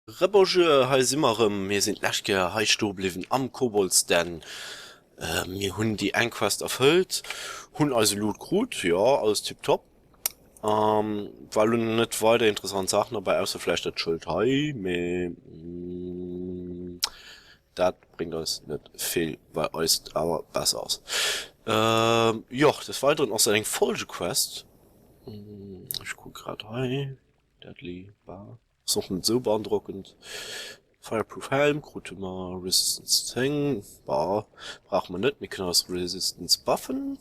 Rebonjour, hei si mer erëm. Mir sinn d'lescht Kéier hei stoe bliwwen am Kobolds Den. Mir hunn déi eng Quest erfëllt, hunn eise Loot krut, jo, alles tiptop. War lo net weider interessant Saachen derbäi, ausser vläicht dat Schëld hei, mee dat bréngt eis net vill, well eist awer besser ass. Jo, des Weideren ass dat eng Folgequest. Ech kucke grad hei, Deadly Bar. Ass och net esou beandrockend. Fireproof Helm krute mer, Resistance 10, bah, brauche mer net, mir kënnen eis Resistance buffen.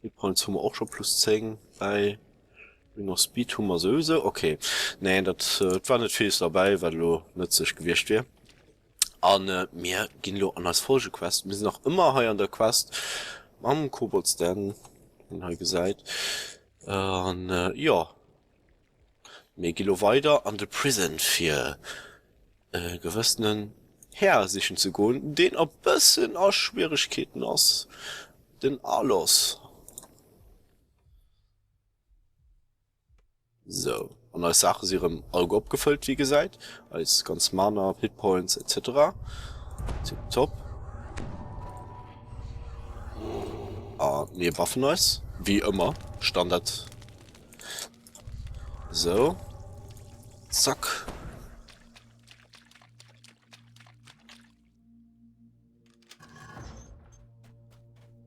Hit Points hu mer och scho plus 10 bäi. Ring of Speed hu mer souwisou, ok. Nee, dat war net villes derbäi, wat elo nëtzlech gewiescht wier. An mir ginn elo an eis Folgequest. Mir sinn nach ëmmer hei an der Quest mam Kobolds Den, wéi een hei gesäit. An jo. Mir gi lo weider an de Prison fir e gewëssenen Här sichen ze goen, deen e bëssen a Schwieregkeeten ass, den Alos. Sou, an eis Saache si rëm alleguer opgefëllt, wéi gesäit, eis ganz Mana, Hitpoints etc. Tiptop. A mir buffen eis, wéi ëmmer, Standard. So. Zack.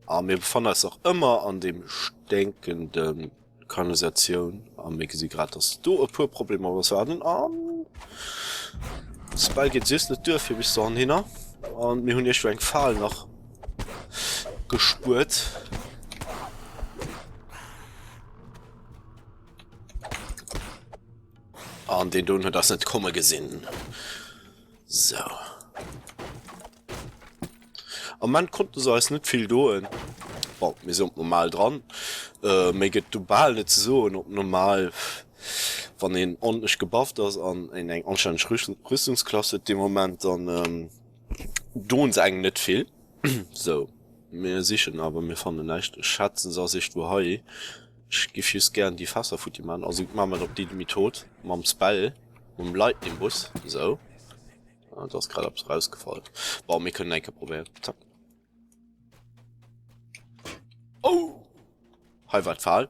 A mir befannen eis nach ëmmer an dem sténkenden Kanalisatioun. A mir gesi grad, dass do e puer Problemer op eis waarden. An Spell geet just net duer fir bis dohinner. An mir hunn iergendwou eng Fal nach gespuert. An deen doen huet ass net komme gesinn. So. Am Moment konnten se eis net vill doen. Bon, mir sinn op normal dran. Äh, méi gëtt do bal net ze soen op normal. Wann een ordentlich gebufft ass an een eng anstänneg Rüstungsklass huet dee Moment, dann ähm, doen se engem net vill. Sou, mir sichen awer mir fannen näischt. Ech schätzen se ass iergendwou hei. Ech giff just gären déi Fässer futti man. Also maache mer et op déi Method mam Spell, mam Lightning Bus. Sou, ah do ass grad eppes erausgefall. Bon, mir kënnen eng Kéier probéieren. Zack. Oh! Hei war d'Fal.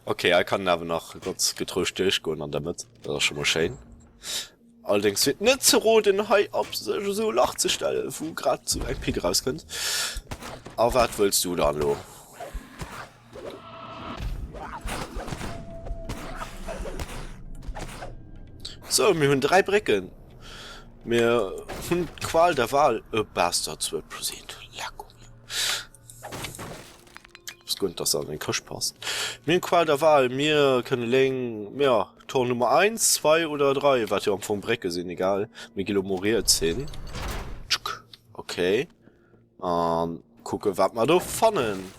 Ok, hei kann en awer nach ganz getrouscht duerchgoen an der Mëtt. Dat ass scho mol schéin. Allerdéngs wier et net ze roden, hei op sech esou e Lach ze stellen, wou grad esou eng Pick erauskënnt. A wat wëlls du dann elo? Sou, mir hunn 3 Brécken. Mir hunn d'Qual der Wahl. E Bastard Sword Proceed. Lecko mio. Ass guer net, dass se an eng Këscht passt. Mir hunn d'Qual der Wahl. Mir kënne léng, ja, Tor Nummer 1, 2 oder 3, wat jo am Fong Brécke sinn, egal. Mir gi lo mol riets hin. Tschuk. Okay. An kucke wat mer do fannen.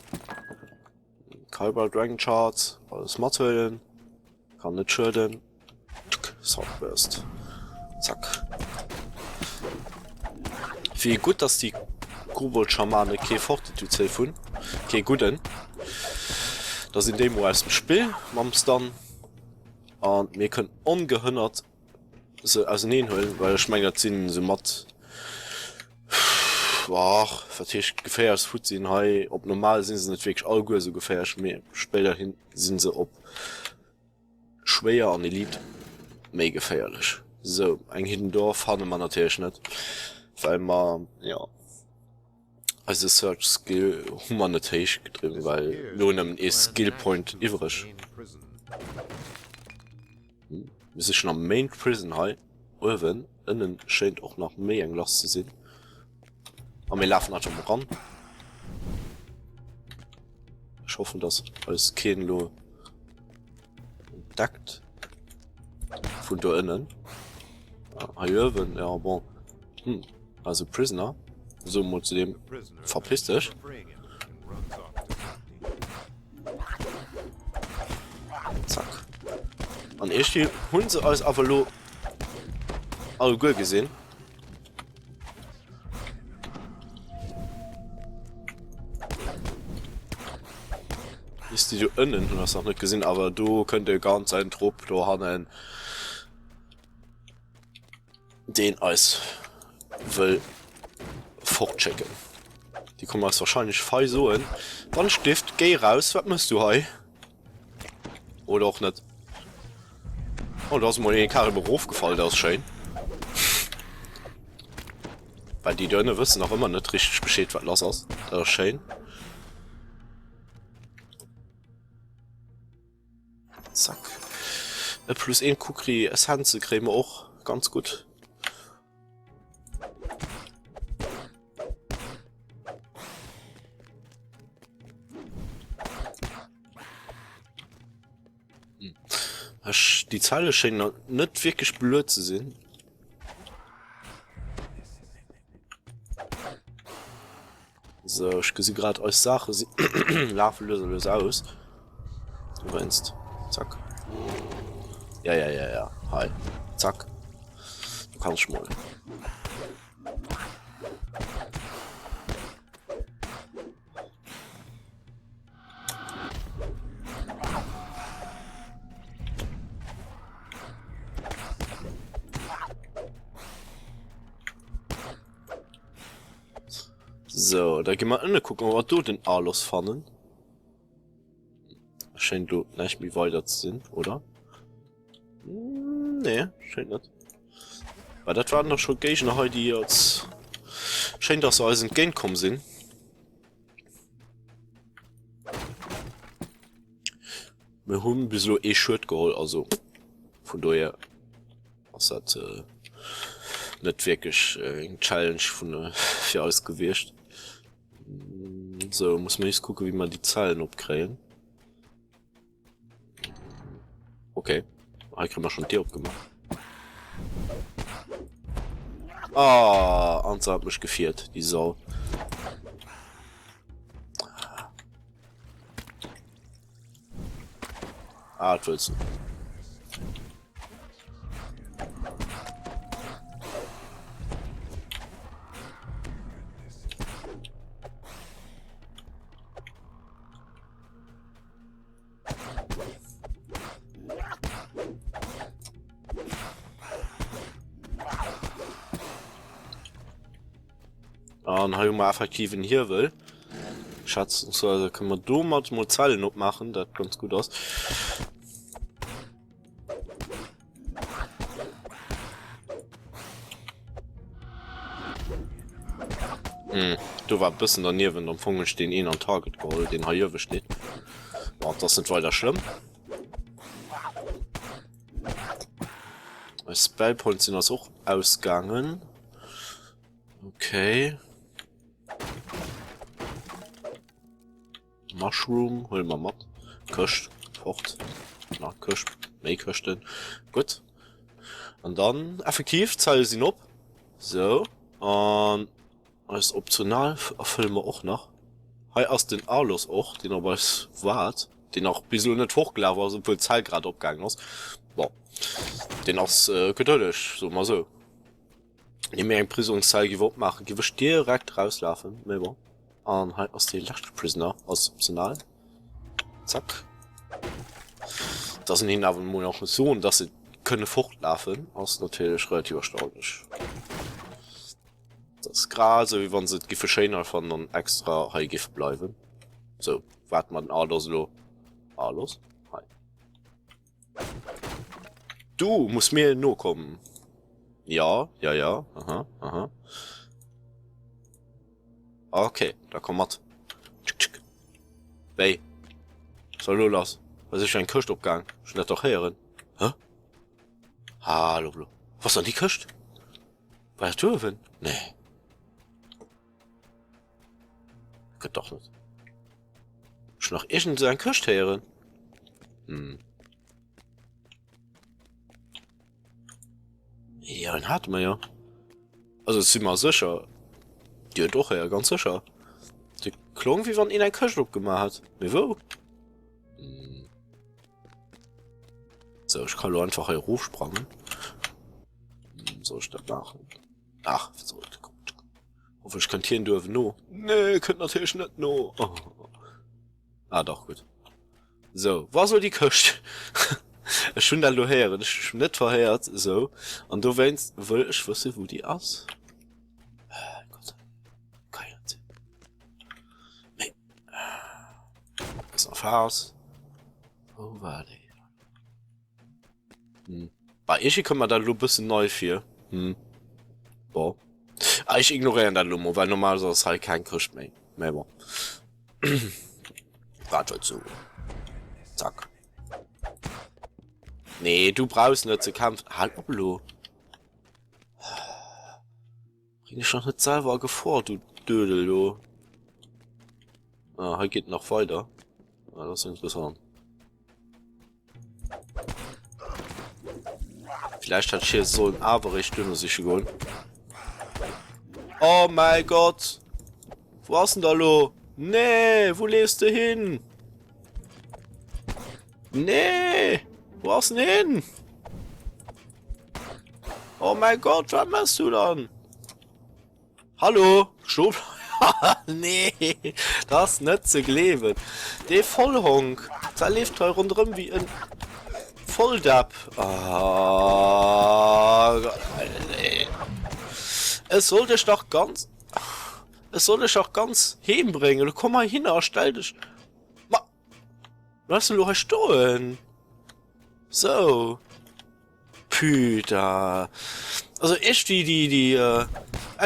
Kyber Dragon Shards, alles mathuelen. Kann net schueden. Soundburst. Zack. Wéi gutt, dass déi Kobold-Schamane kee Fortitude Save hunn. Kee gudden. Da sinn déi mol aus dem Spill mam Stun. An mir kënnen ongehënnert se auseneen huelen, well ech mengen dat sinn se mat ach wat heescht geféierlechst Foot sinn hei. Op normal sinn se net wierklech alleguer esou geféierlech, mee spéiderhin sinn se op schwéier an Elite méi geféierlech. Sou eng Hidden Door fanne mer natierlech net, well mer jo eise Search Skill hu mer net héich gedriwwen, well mir hunn nëmmen ee Skill Point iwwreg. Mir si schon am Main Prison hei uewen. Ënnen schéint och nach méi eng lass ze sinn. A mir lafen einfach mol ran. Ech hoffen, dass eis keen lo entdeckt vun do ënnen. Ah, hei uewen, ja bon. Hm, also Prisoner. So mol zu dem verpiss dech. Zack. An irgendwie hunn se eis awer lo alleguer gesinn. Ist déi do ënnen hunn ass nach net gesinn, awer do kënnt e ganz ein Trupp do hannen. Deen eis wëll fortschécken. Déi kommen eis wahrscheinlech fei soen, Wann Stift, géi raus, wat mëss du hei? Oder och net. Oh, do ass emol een Karim erofgefall, dat ass schéin. Well déi do ënne wëssen nach ëmmer net richteg Bescheed, wat lass ass. Dat ass schéin. Zack. E plus een Kukri Essenze kréie mer och. Ganz gutt. Hm. Ech, déi Zelle schéngen net wierklech blöd ze sinn. So, ech gesi grad eis Saache si lafe lues a lues aus. Wéinst. Zack. Ja, ja, ja, ja. Hei. Zack. Du kannst mol. So, da gi mer ënne kucken, ob mer do den Alos fannen. Schéint do näischt méi weider ze sinn, oder? Nee, schéint net. Well dat waren doch scho Géigner hei, déi als schéin, dass se eis entgéint komm sinn. Mir hunn bis elo ee Schued geholl, also vun dohier ass dat äh, net wierklech äh, eng Challenge vun äh, fir eis gewiescht. Mm, So, muss mir just kucken, wéi mer déi Zellen opkréien. Okay, hei kréie mer schon d'Dier opgemaach. Ah, an se hat mech gefiert, déi Sau. Ah, dat wëlls du. An hei hu mer effektiv en Hiewel. Schätzungsweise kënne mer domat mol Zellen opmaachen, dat ganz gutt ass. Hm, do war e bëssen derniewent. Am Fong hunn ech deen een an Target geholl, deen hei uewe steet. Bon, dat ass net weider schlëmm. Eis Spellpoints sinn eis och ausgaangen. Okay. Mushroom huele mer mat. Këscht fort. Na, Këscht, méi Këschten. Gutt. An dann effektiv, d'Zelle sinn op. Sou. An eis optional erfëlle mer och nach. Hei ass den Arlos och, deen op eis waart, deen och bis elo net fortgelaf ass, obwuel d'Zell grad opgaangen ass. Bon, deen ass gedëlleg, soe mer esou. Ni méi eng Prisongszell giff opmaachen, giff ech direkt rauslafen, mee bon. An hei ass dee leschte Prisoner als optional. Zack. Dass een hinnen awer emol nach muss soen, dass se kënne fortlafen, ass natierlech relativ erstaunlech. Dat ass grad esou, wéi wann se et giffe schéin hei fannen an extra hei giffe bleiwen. Sou, waart mer den Alos elo. Alos? Hei. Du muss mir nokommen. Ja, ja, ja. Aha, aha. Okay, da komm mat. Tschk, tschk. Wéi? Was war lo lass? Was ist eng Këscht opgaang? Ech hunn dat doch héieren. Hä? Hallo, blo. Was an déi Këscht? War dat uewen? Nee. Gëtt doch net. Ech nach irgend so eng Këscht héieren. Hm. Ja, den hatten wir ja. Also si mer sécher. Dir huet och héier, ganz sécher. De klong wéi wann een eng Këscht opgemaach hat. Mee wou? Hm. So, ech kann lo einfach hei erofsprangen. Hm, soll ech dat maachen? Ach, wat soll et? Hoffentlech kënnt hien duerf no. Nee, kënnt natierlech net no. Oh. Ah, dach, gutt. So, war so déi Këscht? Ech hunn dat elo héieren, ech hu mech net verhéiert, esou. An dowéinst wëll ech wësse wou déi ass. Gott, kann jo net sinn. Mee ass nach Phas. Wou war déi? Hm. Bah, iergendwéi kënnt mer dat elo e bëssen nei vir. Hm. Bon. Ah, ech ignoréieren dat elo mol, well normalerweis ass hei keng Këscht méi. Mä bon. Wat wëlls du? Zack. Nee, du brauchs net ze kämpfen. Hal op elo. Bring dech doch net selwer a Gefor, du Dödel do. Ah, hei geet nach weider. Ah, dat ass interessant. Vielleicht hätt ech hie sollen awer eréischt duerno siche goen. Oh mäi Gott! Wou ass en da lo? Nee, wou leefs de hin? Nee! Wou ass en hin? Oh mäi Gott, wat machst du dann? Hallo? Stopp! Nee, dat ass net ze gleewen. Dee Vollhonk, dat leeft hei ronderëm wéi en Volldepp. Ah, nee. Ech soll dech dach ganz, ech soll dech dach ganz heem bréngen. Lo komm heihinner a stell dech. Ma, bleifs du elo hei stoen? Sou. Putain. Also echt déi déi déi äh,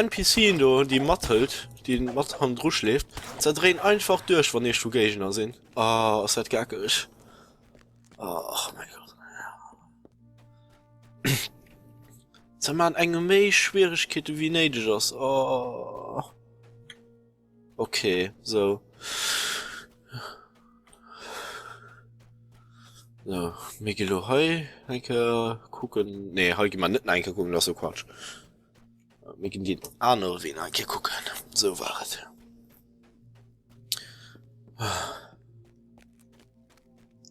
NPCen do, déi mathëlt, déi mat hannendru schleeft, zerdréien einfach duerch, wann eescht vu Géigner sinn. Oh, ass dat geckeg. Ach mein Gott. Se man engem méi Schwieregkeete wéi néideg ass. Oh. Okay, so. So, mir gi lo hei eng Kéier kucken. Nee, hei gi mer net nach eng Kéier kucken, dat ass jo Quatsch. Mir ginn deen anere Wee nach eng Kéier kucken. Sou war et.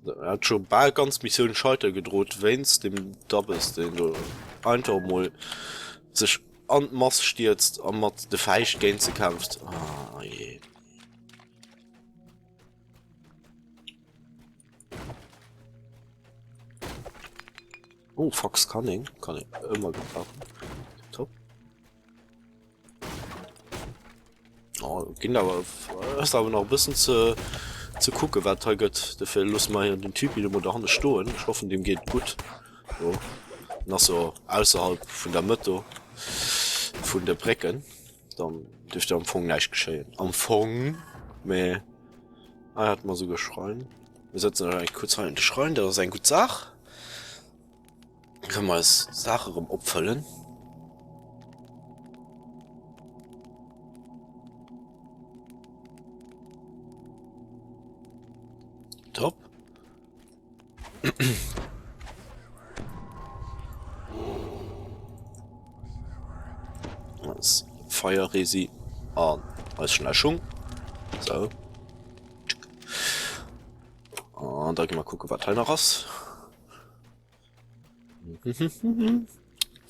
So, er hat scho bal ganz Missioun scheiter gedroht wéinst dem Dabbes, deen do einfach mol sech an d'Mass stierzt a mat de Fäischt géint se kämpft. Ah, je. Oh, Fox Cunning kann ich ëmmer gebrauchen. Top. Oh, ginn awer ass awer nach e bëssen ze ze kucke wat hei gëtt. Dofir loosse mer hier den Typ elo mol dohanne stoen. Ech hoffen deem geet gutt. Jo, en ass jo ausserhalb vun der Mëtt do vun de Brécken. Dann dierft jo am Fong näischt geschéien. Am Fong, mee hei hat mer esouguer Schrein. Mir setzen eis eng kuerz hei un de Schrein, dat ass eng gutt Saach. Kënne mer eis Saach erëm opfëllen. Top. Eis Feierresi an eis schnell Schung. So. An da gi mer kucke wat hei nach ass.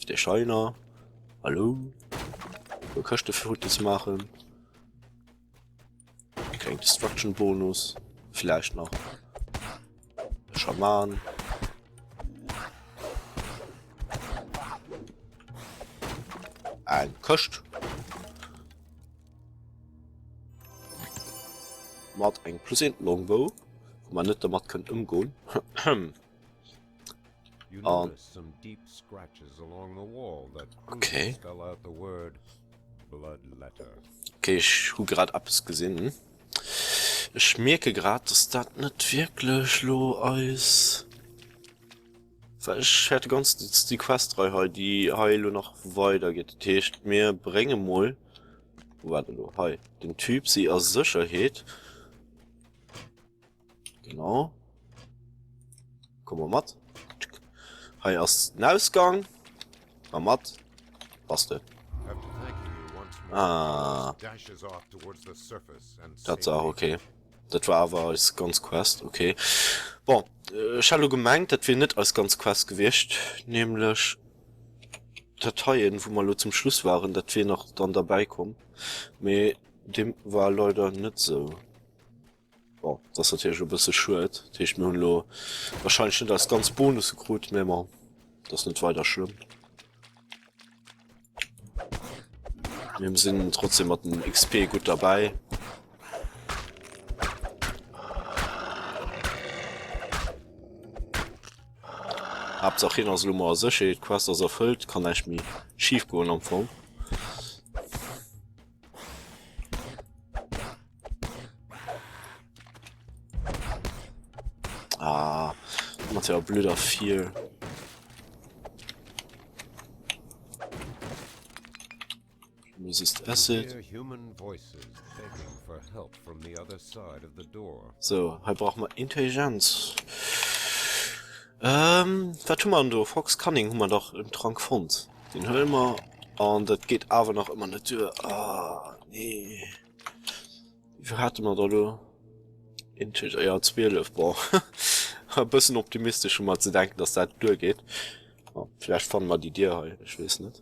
Der Scheiner. Hallo. Puer Këschte futti ze maachen. Kleng Destruction Bonus. Vielleicht nach. Schaman. Eng Këscht. Mat eng plus 1 Longbow, wou mer net domat kënnen ëmgoen. An okay. Okay, ech hu grad eppes gesinn. Ech mierke grad, dass dat net wierklech lo eis... Well ech hätte ganz déi Quest-Rei hei, déi hei elo nach weidergeet. Dat heescht, mir brénge mol... Wou war dat elo? Hei, den Typ si a Sécherheet. Genau. Komm mal mat. Hei ass den Ausgang. Mal mat. Passt de. Ah. Dat war okay. Dat war awer eis ganz Quest, okay. Bon, ech hat elo gemengt, dat wier net eis ganz Quest gewiescht, nämlech dat heien, wou mer elo zum Schluss waren, dat wier nach dann derbäi komm. Mee deem war leider net sou. Bon, dat ass natierlech e bësse schued. Dat heescht, mir hunn elo warscheinlech net eis ganz Bonusse krut, mä bon, dat ass net weider schlëmm. Mir sinn trotzdem mat den XP gutt derbäi. Haaptsaach hien ass elo mol a Sécherheet, d'Quest ass erfëllt, kann näischt méi schif goen am Fong. Ah, mat der blöder 4. Resist Acid. So, hei brauche mer Intelligenz. Ähm, wat hu mer do? Fox Cunning hu mer dach im Trank fonnt. Den huele mer. An dat geet awer nach ëmmer net duer. Ah, nee. Wéi vill hate mer da lo? Intelli ja, 12, bon. E bëssen optimistesch hu mer ze denken, dass dat duergeet. Oh, vielleicht fanne mer déi Dier hei, ech weess net.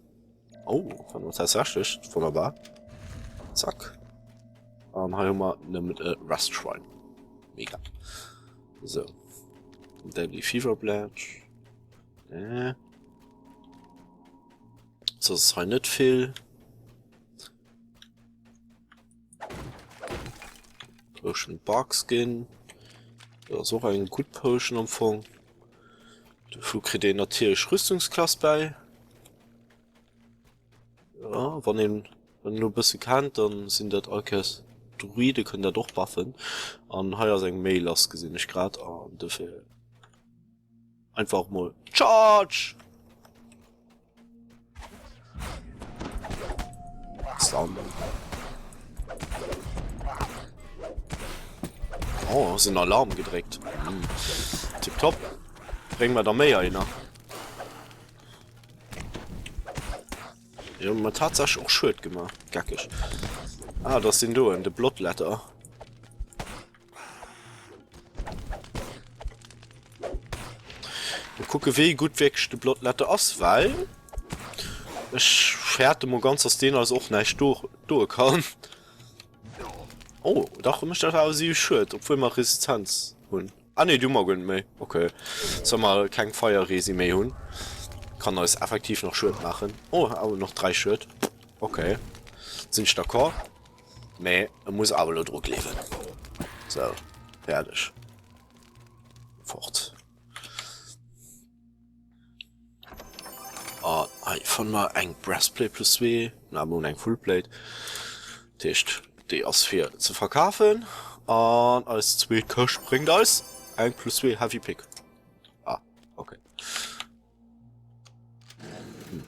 Oh, fanne mer tatsächlech. Wonnerbar. Zack. An hei hu mer nëmmen e Rest Shrine. Mega. So. Deadly Fever Blanche. Äh. Soss ass hei net vill. Potion Barkskin. Dat ass och eng gutt Potion am Fong. Dovu kritt een natierlech Rüstungsklass bäi. Ja, wann een wann een elo e bësse kennt, dann sinn dat all Kéiers Druide kënnen dat och buffen. An hei ass eng méi lass gesinn ech grad an dofir einfach mol Charge! Stun. Oh, ass en Alarm gedréckt. Hm. Tipptopp. Bréng mer der méi einer. Jo, mer tatsächlech och Schued gemaach. Geckeg. Ah, das sinn doen, de Bloodletter. Mol kucke wéi gutt wierklech de Bloodletter ass, well ech fäerte mol ganz, dass deen eis och näischt do doe kann. Oh, dach, mécht dat awer si Schued, obwuel mer Resistenz hunn. Ah nee, déi hu mer guer net méi. Okay, soll mer keng Feierresi méi hunn, kann eis effektiv nach Schued maachen. Oh, awer nach 3 Schued. Okay, sinn ech d'accord. Mee e muss awer elo dru gleewen. Sou, fäerdeg. Fort. An hei fanne mer eng Breastplate plus 2, na mir hunn eng Fullplate. Dat heescht, déi ass fir ze verkafen. An eis zweet Këscht bréngt eis eng plus 2 Heavy Pick. Ah, okay. Hm.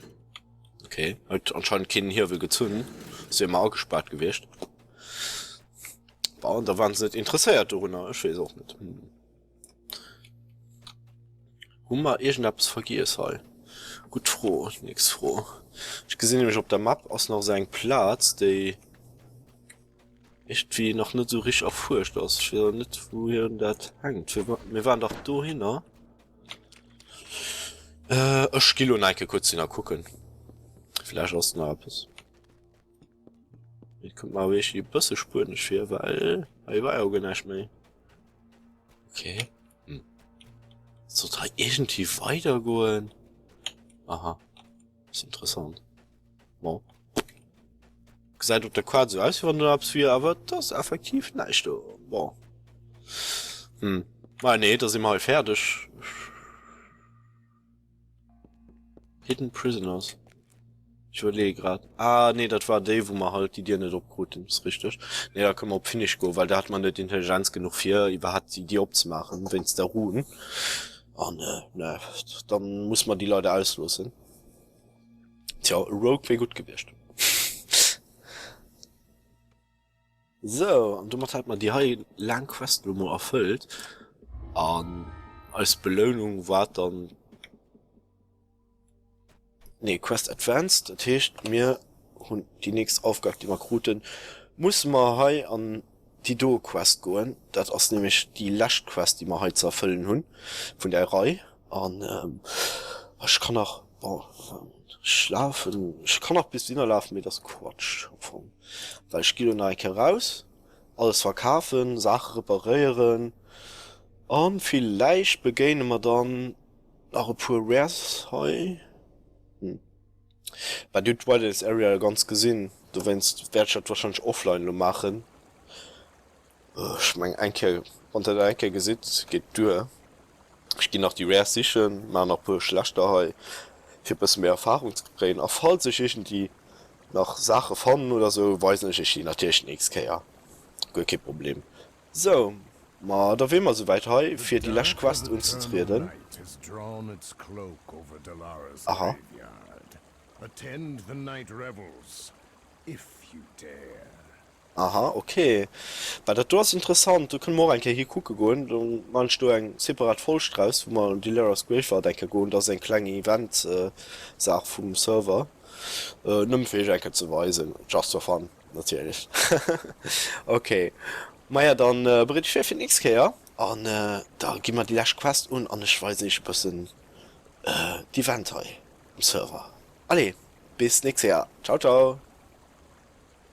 Okay, huet anscheinend keen Hiewel gezunn. Ass jo ëmmer agespaart gewiescht. Bon, da waren se net interesséiert dorunner. Ech weess och net. Hm. Hu mer iergendeppes vergiess hei? Gutt Fro. Nächst Fro. Ech gesinn nämlech op der Map ass nach esou eng Plaz, déi iergendwéi nach net esou richteg erfuerscht ass. Ech weess awer net, wouhir dat hänkt. Mir waren dach dohinner. Äh, ech gi lo nach eng Kéier kuerz hin a kucken. Vläicht ass nach eppes. Et kënnt mer awer iergendwéi e bësse spuenesch vir, well hei war jo guer näischt méi. Okay. Hm. Sollt hei iergendwéi weidergoen? Aha. Ass interessant. Bon. Gesäit op der Kaart esou aus, wéi wann do eppes wier, awer et ass effektiv näischt do. Bon. Hm. Ah nee, da si mer hei fäerdeg. Hidden Prisoners. Ech iwwerleeë grad. Ah nee, dat war déi, wou mer halt déi Dier net opkruten. Ass richteg. Nee, da kënne mer op Finish goen, well da hat mer net Intelligenz genuch fir iwwerhaapt déi Dier opzemaachen, wéinst der Run. An ne, dann muss mer déi leider ausloossen. Tja, e Rogue wier gutt gewiescht. Sou, an domat hätte mer déi hei laang Quest elo mol erfëllt. An eis Belounung war dann... Nee, Quest Advanced. Dat heescht, mir hunn déi nächst Aufgab, déi mer kruten, musse mer hei an déi do Quest goen. Dat ass nämlech déi lescht Quest, déi mer hei ze erfëllen hunn vun där Rei. An ech kann nach, bon, ech lafen, ech kann nach bis dohinner lafen, mee dat ass Quatsch am Fong, well ech gi lo nach eng Kéier raus. Alles verkafen, Saache reparéieren an villäicht begéine mer dann nach e puer Rares hei. Hm. Well dir hutt d'Wilderness Area jo ganz gesinn, dowéinst wäert ech dat wahrscheinlech offline elo maachen. Ech meng eng Kéier, wann der dat eng Kéier gesitt, geet duer. Ech ginn nach déi Rares sichen, maachen nach e puer schlechter hei, fir e bësse méi Erfahrung ze kréien. A falls ech iergendwéi nach Saache fannen oder sou, weisen ech iech déi natierlech d'nächst Kéier. Guer kee Problem. Sou, ma da wier mer souwäit hei, The fir déi lescht dark of Quest eternal unzetrieden. night has drawn its cloak over Dalara's Aha. graveyard. Attend the night revels, if you dare. Aha, ok. Well dat do ass interessant, do kënne mer och eng Kéier hi kucke goen. Do man ech do eng separat Folg draus, wou mer an Delara's Graveyard eng Kéier goen. Dat ass eng kleng Event-Saach vum Server, nëmme fir iech eng Kéier ze weisen, just for fun natierlech. Ok, maja dann bereet iech vir fir d'nächst Kéier an da gi mer déi lescht Quest un an ech weisen iech e bëssen d'Event hei um Server. Allez, bis d'nächst Kéier, ciao ciao!